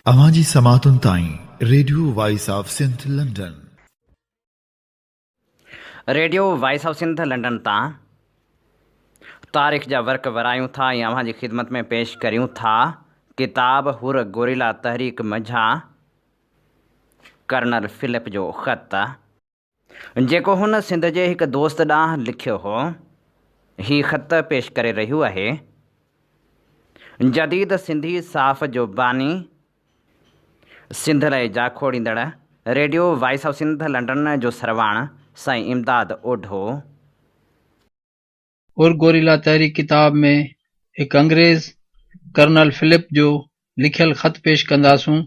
اوهان جي سماعتن تائين radio voice of Sindh London. Radio voice of Sindh London تان تاريخ جا ورق ورايون ٿا ۽ اوهان جي خدمت ۾ پيش ڪريون ٿا ڪتاب حر گوريلا تحريڪ منجهان ڪرنل فلپ جو خط جيڪو هن سنڌ جي هڪ دوست ڏانهن لکيو هو. هي خط پيش ڪري رهيو آهي جديد سنڌي صحافت جو باني، سنڌ لاء جاکوڙيندڙ، radio voice of Sindh London جو سرواڻ سائين امداد اوڍو. حر گوريلا تحريڪ ڪتاب ۾ هڪ انگريز ڪرنل فلپ جو لکيل خط پيش ڪنداسون.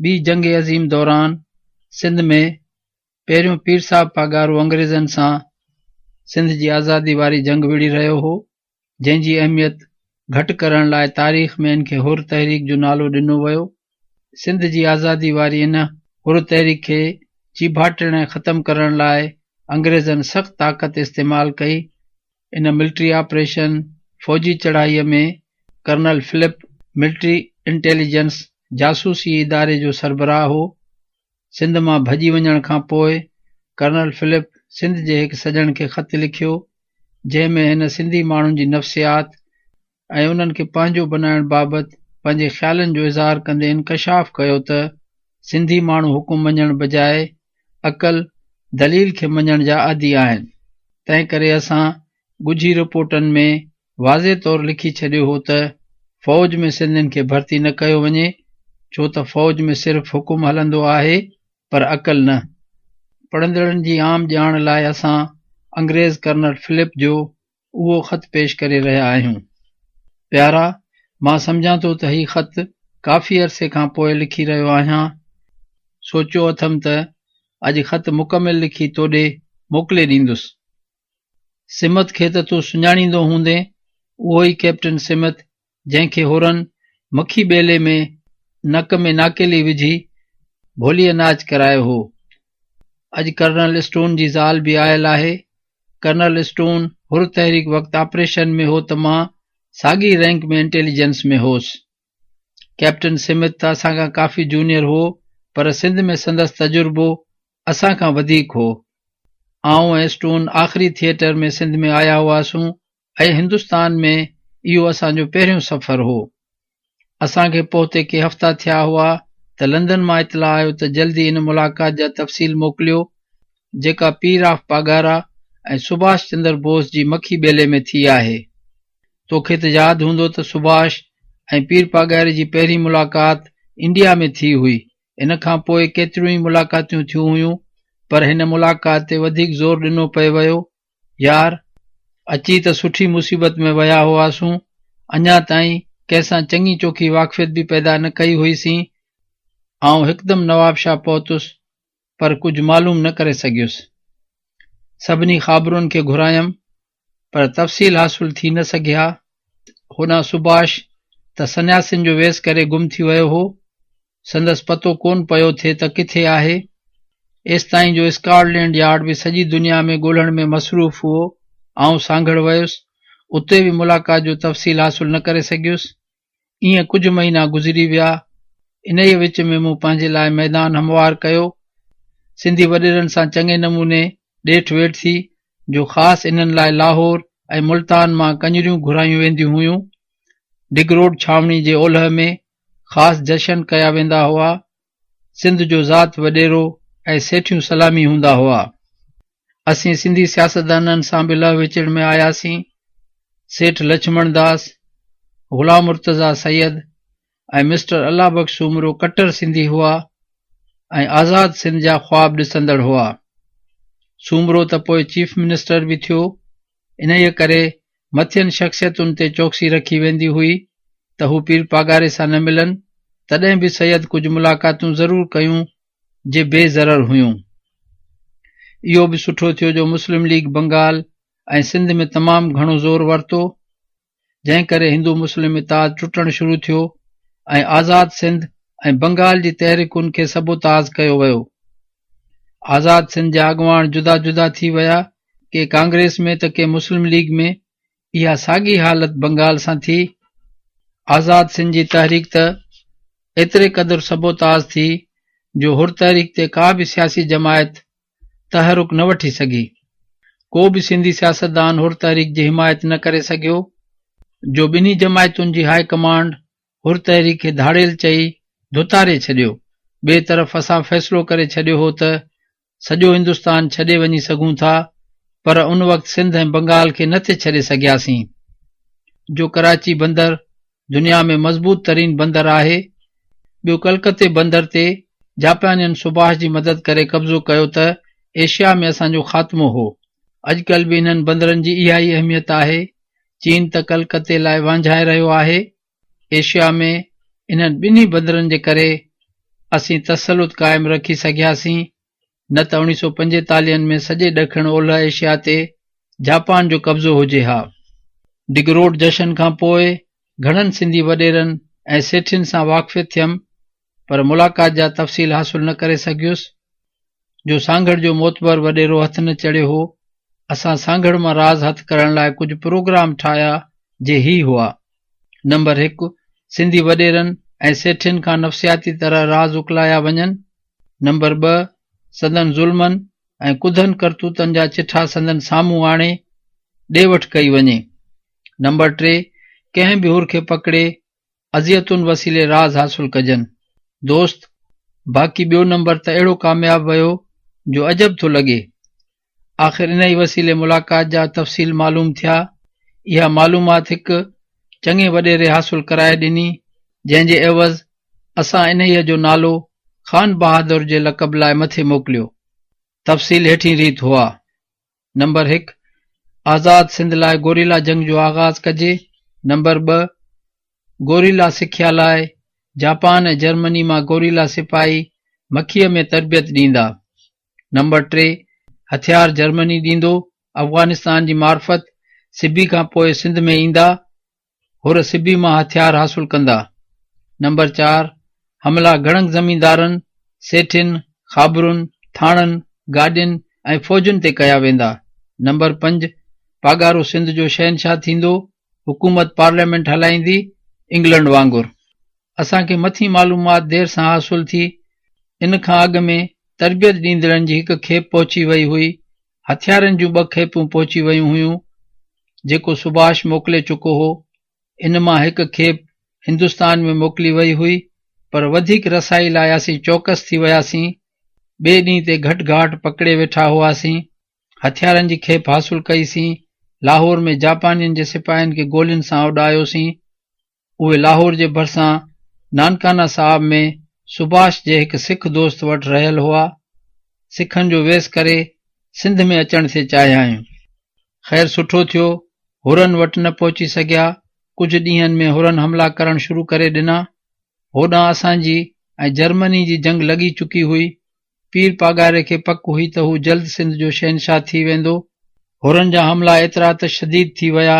ٻي جنگ عظيم دوران سنڌ ۾ پهريون پير صاحب پاڳارو انگريزن سان سنڌ جي آزادي واري جنگ وڙهي رهيو هو، جنهن جي اهميت گهٽ ڪرڻ لاء تاريخ ۾ ان کي حر تحريڪ جو نالو ڏنو ويو. سنڌ جي آزادي واري ان حر تحريڪ کي چيڀاٽڻ ۽ ختم ڪرڻ لاء انگريزن سخت طاقت استعمال ڪئي. ان ملٽري آپريشن، فوجي چڙهائي، ۾ ڪرنل فلپ ملٽري انٽيليجنس، جاسوسي اداري، جو سربراهه هو. سنڌ مان ڀڄي وڃڻ کان پوء ڪرنل فلپ سنڌ جي هڪ سڄڻ کي خط لکيو، جنهن ۾ هن سنڌي ماڻهن جي نفسيات ۽ انهن کي پنهنجو بنائڻ بابت پنهنجي خيالن جو اظهار ڪندي انڪشاف ڪيو ته سنڌي ماڻهو حڪم مڃڻ بجاء عقل، دليل کي مڃڻ جا عادي آهن، تنهنڪري اسان ڳجهي رپورٽن ۾ واضح طور لکي ڇڏيو هو ته فوج ۾ سنڌين کي ڀرتي نه ڪيو وڃي ڇو ته فوج ۾ صرف حڪم هلندو آهي پر عقل نه. پڙهندڙن جي عام ڄاڻ لاء اسان انگريز ڪرنل فلپ جو اهو خط پيش ڪري رهيا آهيون. پيارا! مان سمجهان ٿو ته هي خط ڪافي عرصي کان پوء لکي رهيو آهيان. سوچيو اٿم ته اڄ خط مڪمل لکي توڏي موڪلي ڏيندس. سمٿ کي ته تون سڃاڻيندو هوندين، اهو ئي ڪئپٽن سمٿ جنهن کي حرن مکي ٻيلي ۾ نڪ ۾ ناڪيلي وجهي ڀوليء ناچ ڪرايو هو. اڄ ڪرنل اسٽون جي زال به آيل آهي. ڪرنل اسٽون حر تحريڪ وقت آپريشن ۾ هو ته مان ساڳي رينڪ ۾ انٽيليجنس ۾ هوس. ڪئپٽن سمٿ ته اسان کان ڪافي جونيئر هو پر سنڌ ۾ سندس تجربو اسان کان وڌيڪ هو. آئون ۽ اسٽون آخري ٿيئٽر ۾ سنڌ ۾ آيا هئاسون ۽ هندستان ۾ اهو اسان جو پهريون سفر هو. اسان کي پهتي ڪي هفتا ٿيا هئا ته لندن مان اطلاع آيو ته جلدي ان ملاقات جا تفصيل موڪليو جيڪا پير آف پاڳارا ۽ سڀاش چندر بوس جي مکي ٻيلي ۾ ٿي آهي. توکي ته ياد هوندو ته سڀاش ۽ پير پاڳاري جي پهرين ملاقات انڊيا ۾ ٿي هئي ان کان پوء ڪيتريون ئي ملاقاتيون ٿيون هيون پر هن ملاقات تي وڌيڪ زور ڏنو پئي ويو. يار! اچي ته سٺي مصيبت ۾ ويا هئاسون، اڃا تائين ڪنهن سان چڱي چوکي واقفيت به پيدا نه ڪئي هئيسين. آئون هڪدم نوابشاهه پهتس پر ڪجهه معلوم نه ڪري سگهيس. سڀني خابرن کي گهرايم پر تفصيل حاصل ٿي نه سگهيا. هوڏانهن سڀاش ته سنياسين جو ويس ڪري گم ٿي ويو هو. سندس پتو ڪونه پيو ٿئي ته ڪٿي آهي. ايستائين جو اسڪاٽلينڊ يارڊ به سڄي دنيا ۾ ڳولڻ ۾ مصروف هئو. آئون سانگهڙ ويس. اتي به ملاقات جو تفصيل حاصل نه ڪري سگهيس. ائين ڪجهه مهينا گذري ويا. انهيء وچ ۾ مون پنهنجي لاء ميدان هموار ڪيو. سنڌي وڏيرن سان چڱي نموني ڏيٺ ويٺ ٿي، جو خاص انهن لاء لاهور ۽ ملتان مان ڪڃريون گهرايون وينديون هيون. ڊگروڊ ڇانوڻي جي اولهه ۾ خاص جشن ڪيا ويندا هئا. سنڌ جو ذات وڏيرو ۽ سيٺيون سلامي هوندا هئا. اسين سنڌي سياستدانن سان به لهه وچڙ ۾ آياسين. سيٺ لڇمڻ داس، غلام مرتضيٰ سيد ۽ مسٽر الله بخش سومرو ڪٽر سنڌي هئا ۽ آزاد سنڌ جا خواب ڏسندڙ هئا. سومرو ته پوء چيف منسٽر به ٿيو. انهيء ڪري مٿين شخصيتن تي چوڪسي رکي ويندي هئي ته هو پير پاڳاري سان نه ملن، تڏهن به سيد ڪجهه ملاقاتون ضرور ڪيون جي بي ضرر هيون. اهو به سٺو ٿيو جو مسلم ليگ بنگال ۽ سنڌ ۾ تمام گهڻو زور ورتو، جنهن ڪري هندو مسلم اتحاد ٽٽڻ شروع ٿيو ۽ آزاد سنڌ ۽ بنگال جي تحريڪن کي سبوتاز ڪيو ويو. آزاد سنڌ جا اڳواڻ جدا جدا ٿي ويا، ڪي ڪانگريس ۾ ته ڪي مسلم ليگ ۾. اها ساڳي حالت بنگال سان ٿي. آزاد سنڌ جي تحريڪ ته. ايتري قدر سبوتاز ٿي جو حر تحريڪ تي ڪا به سياسي جماعت تحرڪ نه وٺي سگهي. ڪو به سنڌي سياستدان حر تحريڪ جي حمايت نه ڪري سگهيو، جو ٻنهي جماعتن جي هاء ڪمانڊ حر تحريڪ کي ڌاڙيل چئي ڌتاري ڇڏيو. ٻئي طرف اسان فيصلو ڪري ڇڏيو هو ته سڄو هندستان ڇڏي وڃي سگهون ٿا پر ان وقت سنڌ ۽ بنگال کي نه ٿي ڇڏي سگهياسين جو ڪراچي بندر دنيا ۾ مضبوط ترين بندر آهي ٻيو ڪلڪتي بندر تي جاپانين سڀاش جي مدد ڪري قبضو ڪيو ته ايشيا ۾ اسان جو خاتمو هو اڄڪلهه به انهن بندرن جي اها ئي اهميت آهي چين ته ڪلڪتي لاء وانجهائي رهيو آهي ايشيا ۾ انهن ٻنهي بندرن جي ڪري اسين تسلط قائم رکي سگهياسين نه ته اوڻيهه سو پنجيتاليهن ۾ سڄي ڏکڻ اولهه ايشيا تي جاپان جو قبضو هجي ها. ڊگروڊ جشن کان پوء گهڻن سنڌي وڏيرن ۽ سيٺين سان واقفيت ٿيم پر ملاقات جا تفصيل حاصل نه ڪري سگهيس جو سانگهڙ جو معتبر وڏيرو هٿ نه چڙهيو هو. اسان سانگهڙ مان راز هٿ ڪرڻ لاء ڪجهه پروگرام ٺاهيا جي هي هئا. نمبر هڪ، سنڌي وڏيرن ۽ سيٺين کان نفسياتي طرح راز اڪلايا وڃن. نمبر ٻه، سندن ظلمن ۽ ڪڌن ڪرتوتن جا چٺا سندن سامهون آڻي ڏي وٺ ڪئي وڃي. نمبر ٽي، ڪنهن به حر کي پڪڙي اذيتن وسيلي راز حاصل ڪجن. دوست، باقي ٻيو نمبر ته اهڙو ڪامياب ويو جو عجب ٿو لڳي. آخر انهيء وسيلي ملاقات جا تفصيل معلوم ٿيا. اها معلومات هڪ چڱي وڏيري حاصل ڪرائي ڏني، جنهن جي عيوض اسان انهيء جو نالو خان بهادر جي لقب لاء مٿي موڪليو. تفصيل هيٺين ريت هئا. نمبر هڪ، آزاد سنڌ لاء گوريلا جنگ جو آغاز ڪجي. نمبر ٻه، گوريلا سکيا لاء جاپان ۽ جرمني مان گوريلا سپاهي مکيء ۾ تربيت ڏيندا. نمبر ٽي، هٿيار جرمني ڏيندو، افغانستان جي معرفت سبي کان پوء سنڌ ۾ ايندا، حر سبي مان هٿيار حاصل ڪندا. نمبر چار، حملا گڙنگ زميندارن، سيٺين، خابرن، ٿاڻن، گاڏين ۽ فوجن تي ڪيا ويندا. نمبر پنج، پاڳارو سنڌ جو شهنشاهه ٿيندو، حڪومت پارليامينٽ هلائيندي، انگلنڊ وانگر. اسان کي مٿين معلومات دير سان حاصل ٿي. ان کان اڳ ۾ تربيت ڏيندڙن جي هڪ کيپ پهچي وئي هئي. هٿيارن جون ٻه کيپون پهچي ويون هيون، جيڪو سڀاش موڪلي چڪو هو. ان مان هڪ کيپ هندستان ۾ موڪلي وئي هئي، پر وڌيڪ رسائي لاء اسين چوڪس ٿي وياسين. ٻئي ڏينهن تي گهٽ گهاٽ پڪڙي ويٺا هئاسين. هٿيارن جي کيپ حاصل ڪئي سين. لاهور ۾ جاپانين جي سپاهين کي گولين سان اڏايوسين. اهي لاهور جي ڀرسان نانڪانا صاحب ۾ سڀاش جي هڪ سک دوست وٽ رهيل هئا. سکن جو ويس ڪري سنڌ ۾ اچڻ ٿي چاهيائين. خير سٺو ٿيو، حرن وٽ نه پهچي سگهيا. ڪجهه ڏينهن ۾ حرن حملا ڪرڻ شروع ڪري ڏنا. هوڏانهن اسان جي ۽ جرمني جي جنگ لڳي چڪي هئي. پير پاڳاري کي پڪ هئي ته هو جلد سنڌ جو شهنشاهه ٿي ويندو. حرن جا حملا ايترا ته شديد ٿي ويا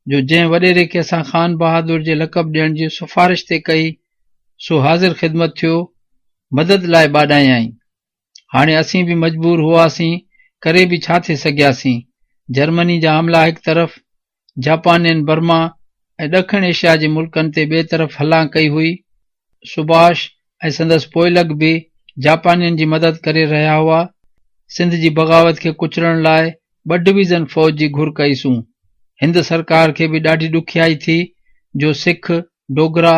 جو جنهن وڏيري کي اسان خان بهادر جي لقب ڏيڻ جي سفارش تي ڪئي، سو حاضر خدمت ٿيو، مدد لاء ٻاڏايائين. هاڻي اسين به مجبور هئاسين، ڪري به ڇا ٿي سگهياسين. جرمني جا حملا هڪ طرف، جاپانين برما ۽ ڏکڻ ايشيا جي ملڪن تي ٻئي طرف هلان ڪئي هئي. سڀاش ۽ سندس پوئلڳ به جاپانين جي مدد ڪري رهيا هئا. سنڌ جي بغاوت کي ڪچلڻ لاء ٻه ڊويزن فوج جي گهر ڪئي سون. هند سرڪار کي به ڏاڍي ڏکيائي ٿي جو Sikh, Dogra,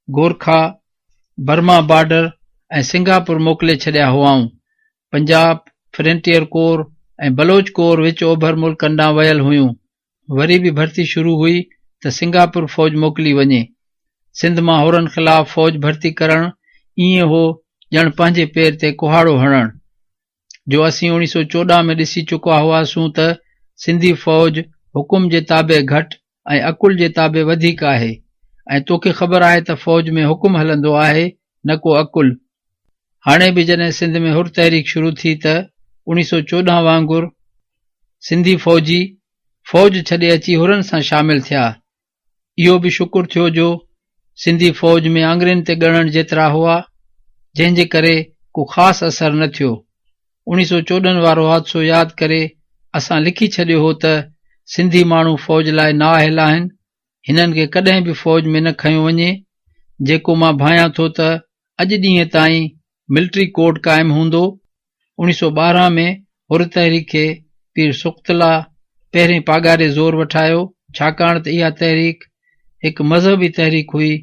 Gorkha, Burma border ۽ Singapore موڪلي ڇڏيا هئائون. Punjab, frontier corps ۽ Baloch corps وچ اوڀر ملڪن ڏانهن ويل هيون. وري به ڀرتي شروع هئي ته سنگاپور فوج موڪلي وڃي. سنڌ مان حرن خلاف فوج ڀرتي ڪرڻ ائين هو ڄڻ پنهنجي پير تي ڪهاڙو هڻڻ. جو اسين اوڻيهه سو 14 ۾ ڏسي چڪا هئاسون ته سنڌي فوج حڪم جي تابع گهٽ ۽ عقل جي تابع وڌيڪ آهي ۽ توکي خبر آهي ته فوج ۾ حڪم هلندو آهي نه ڪو عقل. هاڻي به جڏهن سنڌ ۾ حر تحريڪ شروع ٿي ته اوڻيهه سو 14 وانگر سنڌي فوجي فوج ڇڏي اچي حرن سان شامل ٿيا. اهو به شڪر ٿيو جو سنڌي فوج ۾ آڱرين تي ڳڻڻ جيترا هئا، جنهن جي ڪري ڪو خاص اثر نه ٿيو. اوڻيهه سو 14 وارو حادثو ياد ڪري اسان لکي ڇڏيو هو ته سنڌي ماڻهو فوج لاء نااهل آهن، هنن کي ڪڏهن به فوج ۾ نه کنيو وڃي. جيڪو مان ڀانيان ٿو ته اڄ ڏينهن تائين ملٽري ڪورٽ قائم هوندو. 1912 ۾ حر تحريڪ کي پير سقط الله پهرين پاڳاري زور وٺايو، ڇاڪاڻ ته اها تحريڪ هڪ مذهبي تحريڪ هئي،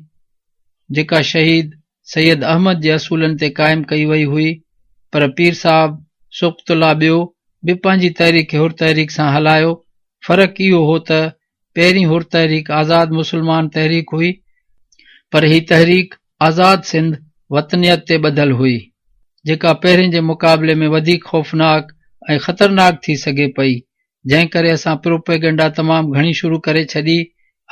جيڪا شهيد سيد احمد جي اصولن تي قائم ڪئي وئي هئي، پر پير صاحب سقط الله ٻيو به پنهنجي تحريڪ کي حر تحريڪ سان هلايو، فرق اهو هو ته پهرين حر تحريڪ آزاد مسلمان تحريڪ هئي، پر هي تحريڪ آزاد سنڌ وطنيت تي ٻڌل هئي، جيڪا پهرين جي مقابلي ۾ وڌيڪ خوفناڪ ۽ خطرناڪ ٿي سگهي پئي، جنهن ڪري اسان پروپيگنڊا تمام گهڻي شروع ڪري ڇڏي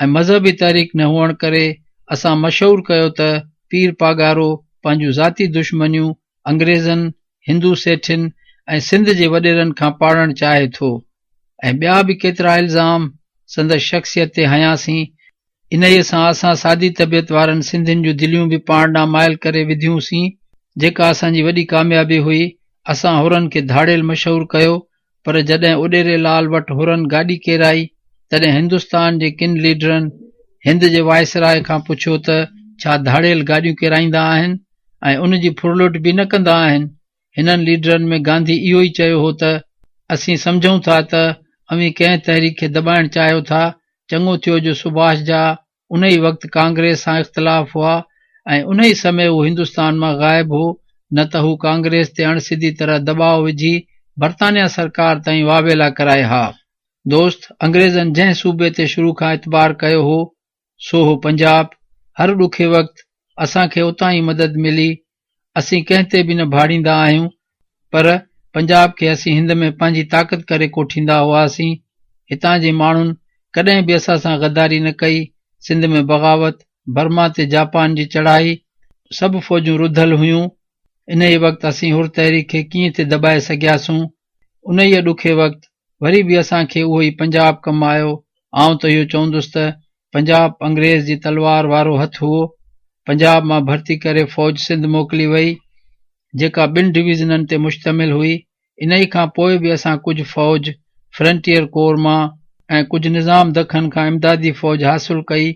۽ مذهبي تحريڪ نه هئڻ ڪري اسان مشهور ڪيو ته پير پاڳارو پنهنجون ذاتي دشمنيون انگريزن، هندو سيٺين ۽ سنڌ جي وڏيرن کان پاڙڻ چاهي ٿو ۽ ٻيا به ڪيترا الزام سندس شخصيت تي هنياسين. انهيء سان اسان سادي طبيعت وارن سنڌين جون دليون به پاڻ ڏانهن مائل ڪري وڌيون سين، جيڪا اسان جي وڏي ڪاميابي هئي. اسان حرن کي ڌاڙيل مشهور ڪيو، پر جڏهن اڏيري لال وٽ حرن گاڏي ڪيرائي، تڏهن هندستان جي ڪن ليڊرن هند جي وائسراء کان پڇيو ته ڇا ڌاڙيل گاڏيون ڪيرائيندا آهن ۽ ان جي ڦرلٽ به نه ڪندا آهن؟ هنن ليڊرن ۾ گانڌي اهو ئي چيو هو ته اسين سمجهون ٿا ته اوهين ڪنهن تحريڪ کي دٻائڻ چاهيو ٿا، چڱو ٿيو جو سڀاش جا انهيء وقت ڪانگريس سان اختلاف هئا ۽ انهيء سمي هو هندستان مان غائب هو، نه ته هو ڪانگريس تي اڻ سڌي طرح دٻاء وجهي برطانيا سرڪار تائين واويلا ڪرائي ها. دوست، انگريزن جنهن صوبي تي شروع کان اعتبار ڪيو هو، سو هو پنجاب. هر ڏکي وقت اسان کي اتان ئي مدد ملي. اسين ڪنهن تي به نه ڀاڙيندا آهيون، پر پنجاب کي اسين هند ۾ پنهنجي طاقت ڪري ڪوٺيندا هئاسين. هتان جي ماڻهن ڪڏهن به اسان سان غداري نه ڪئي. سنڌ ۾ بغاوت، برما تي جاپان جي چڙهائي، سڀ فوجون رڌل هيون. انهيء وقت اسين حر تحريڪ کي ڪيئن ٿي دٻائي سگهياسون؟ انهيء ڏکي وقت وري به اسان کي اهو ئي پنجاب ڪم آيو. آئون ته اهو چوندس ته پنجاب انگريز جي تلوار وارو هٿ هئو. پنجاب مان ڀرتي ڪري فوج سنڌ موڪلي وئي، جيڪا ٻن ڊويزنن تي مشتمل هئي. انهيء کان پوء به اسان ڪجهه فوج فرنٽيئر ڪور مان ۽ ڪجهه نظام دکن کان امدادي فوج حاصل ڪئي.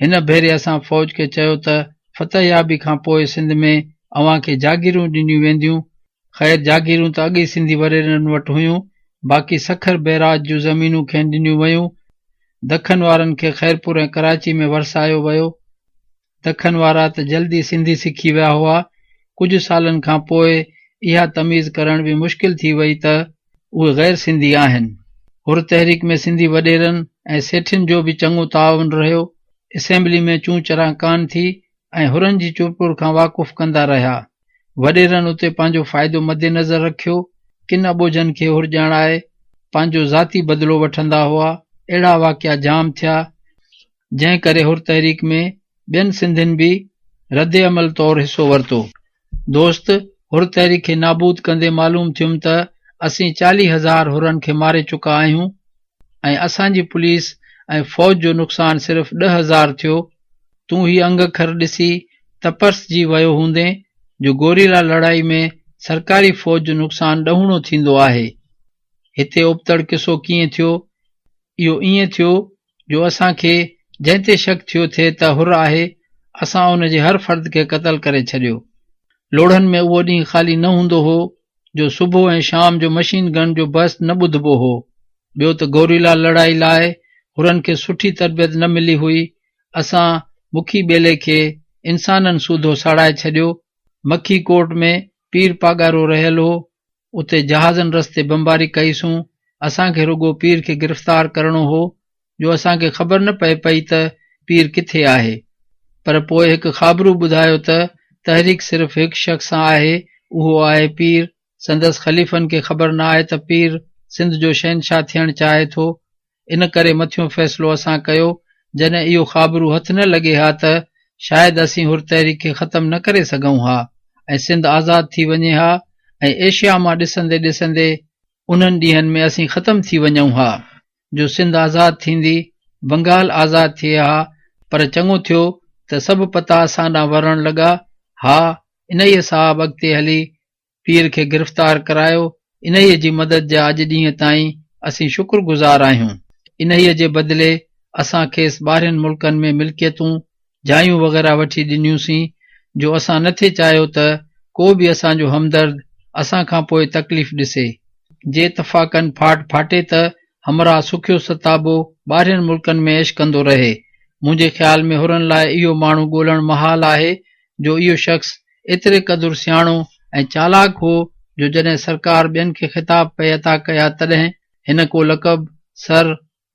هن ڀيري اسان فوج کي چيو ته فتح يابي کان پوء سنڌ ۾ اوهان کي جاگيرون ڏنيون وينديون. خير جاگيرون ته اڳ ئي سنڌي وڏيرن وٽ هيون، باقي سکر بئراج جون زمينون کين ڏنيون ويون. دکن وارن کي خيرپور ۽ ڪراچي ۾ ورسايو ويو. دکن وارا ته جلدي سنڌي سکي ويا هئا. ڪجهه سالن کان پوء اها تميز ڪرڻ به مشڪل ٿي وئي ته اهي غير سنڌي آهن. حر تحريڪ ۾ سنڌي وڏيرن ۽ سيٺين جو به چڱو تعاون رهيو. اسيمبلي ۾ چون چران ڪانه ٿي ۽ حرن جي چرپر کان واقف ڪندا رهيا. وڏيرن اتي پنهنجو فائدو مدنظر رکيو. ڪن اٻوجهن کي حر ڄاڻائي پنهنجو ذاتي بدلو وٺندا هئا. اهڙا واقعا جام ٿيا. جنهن ڪري حر تحريڪ ۾ ٻين سنڌين به ردعمل طور حصو ورتو. دوست، حر تحريڪ کي نابود ڪندي معلوم ٿيم ته اسين 40,000 حرن کي ماري چڪا آهيون ۽ اسان جي پوليس ۽ فوج جو نقصان صرف 10,000 ٿيو. تون هي انگ اکر ڏسي تپرسجي ويو هوندين جو گوريلا لڙائي ۾ سرڪاري فوج جو نقصان ڏهوڻو ٿيندو آهي. هتي ابتڙ قصو ڪيئن ٿيو؟ اهو ائين ٿيو جو اسان کي جنهن تي شڪ ٿيو ٿي ته حر آهي، اسان ان جي هر فرد کي قتل ڪري ڇڏيو. لوڙهن ۾ اهو ڏينهن خالي نه هوندو هو جو صبح ۽ شام جو مشين گن جو بس نه ٻڌبو هو. ٻيو ته گوريلا لڙائي لاء حرن کي سٺي تربيت نه ملي هئي. اسان مکي ٻيلي کي انسانن سوڌو ساڙائي ڇڏيو. مکي ڪوٽ ۾ پير پاڳارو رهيل هو. اتي جهازن رستي بمباري ڪئي سون، اسان کي رڳو پير کي گرفتار ڪرڻو هو، جو اسان کي خبر نه پئي پئي ته پير ڪٿي آهي. پر پوء هڪ خابرو ٻڌايو ته تحريڪ صرف هڪ شخص سان آهي، اهو آهي پير، سندس خليفن کي خبر نه آهي ته پير سنڌ جو شهنشاهه ٿيڻ چاهي ٿو، ان ڪري مٿيون فيصلو اسان ڪيو، جڏهن اهو خابرو هٿ نه لڳي ها ته شايد اسين حر تحريڪ کي ختم نه ڪري سگهون ها ۽ سنڌ آزاد ٿي وڃي ها ۽ ايشيا مان ڏسندي ڏسندي انهن ڏينهن ۾ اسين ختم ٿي وڃون ها جو سنڌ آزاد ٿيندي بنگال آزاد ٿئي ها پر چڱو ٿيو ته سڀ پتا اسان ڏانهن ورڻ لڳا ها انهيء صاحب اڳتي هلي پير کي گرفتار ڪرايو، انهيء جي مدد جا اڄ ڏينهن تائين اسين شڪر گذار آهيون. انهيء جي بدلي اسان کيس ٻاهرين ملڪن ۾ ملڪيتون جايون وغيره وٺي ڏنيونسين جو اسان نه ٿي چاهيو ته ڪو به اسان جو همدرد اسان کان پوء تڪليف ڏسي. جي اتفاقاً ڦاٽ ڦاٽي ته همراهه سکيو ستابو ٻاهرين ملڪن ۾ عيش ڪندو رهي. منهنجي خيال ۾ حرن لاء اهو ماڻهو ڳولڻ محال آهي جو اهو شخص ايتري قدر سياڻو ۽ چالاڪ هو جو جڏهن سرڪار ٻين کي خطاب پئي عطا ڪيا تڏهن هن ڪو لقب، سر،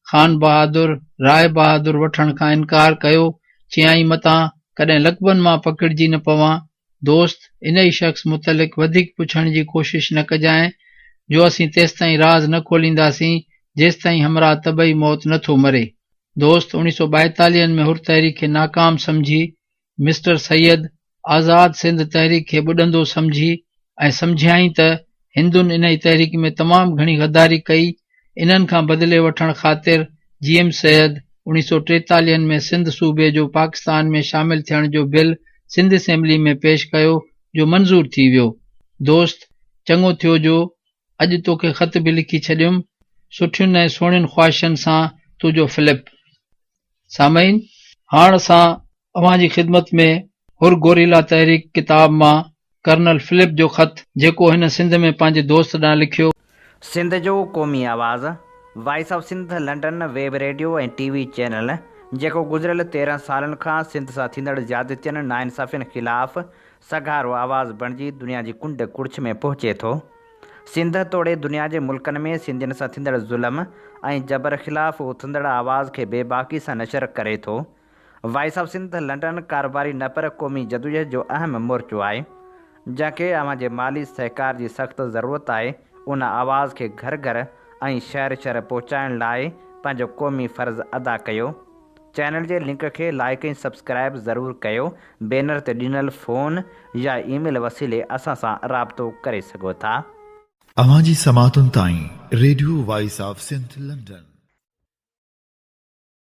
خان بهادر، راء بهادر وٺڻ کان انڪار ڪيو، چيائين متان ڪڏهن لقبن مان پڪڙجي نه پوان. دوست، انهيء شخص متعلق وڌيڪ پڇڻ جي ڪوشش نه ڪجانء، جو اسين تيستائين راز نه کولينداسين، جيستائين همراهه طبعي موت نه ٿو مري. دوست، اوڻيهه سئو ٻائيتاليهن ۾ حر تحريڪ کي ناڪام سمجهي، مسٽر سيد آزاد سنڌ تحريڪ کي ٻڏندو سمجهي ۽ سمجهيائين ته هندن انهي تحريڪ ۾ تمام گهڻي غداري ڪئي، انهن کان بدلي وٺڻ خاطر جي ايم سيد اوڻيهه سئو ٽيتاليهن ۾ سنڌ صوبي جو پاڪستان ۾ شامل ٿيڻ جو بل سنڌ اسيمبلي ۾ پيش ڪيو جو منظور ٿي ويو. دوست، چڱو ٿيو جو اڄ توکي خط به لکي ڇڏيم، سٺين ۽ سهڻين خواهشن سان تنهنجو فلپ. سامعين! هاڻ اسان اوهان جي خدمت ۾ حر گوريلا تحريڪ ڪتاب مان ڪرنل فلپ جو خط جيڪو هن سنڌ ۾ پنهنجي دوست ڏانهن لکيو. سنڌ جو قومي آواز، voice of Sindh London web radio ۽ T V channel جيڪو گذريل 13 سالن کان سنڌ سان ٿيندڙ زيادتين ناانصافين خلاف سگهارو آواز بڻجي دنيا جي ڪنڊ ڪڙڇ ۾ پهچي ٿو. سنڌ توڙي دنيا جي ملڪن ۾ سنڌين سان ٿيندڙ ظلم ۽ جبر خلاف اٿندڙ آواز کي بيباڪي سان نشر ڪري ٿو. وائس آف سنڌ لنڊن ڪاروباري نه پر قومي جدوجهد جو اهم مورچو آهي، جنهن کي اوهان جي مالي سهڪار جي سخت ضرورت آهي، ان آواز کي گهر گهر ۽ شهر شهر پهچائڻ لاء پنهنجو قومي فرض ادا ڪيو. چينل جي لنڪ کي لائيڪ ۽ سبسڪرائيب ضرور ڪيو بينر تي ڏنل فون يا اي ميل وسيلي اسان سان رابطو ڪري سگهو ٿا. اوهان جي سماعتن تائين radio voice of Sindh London.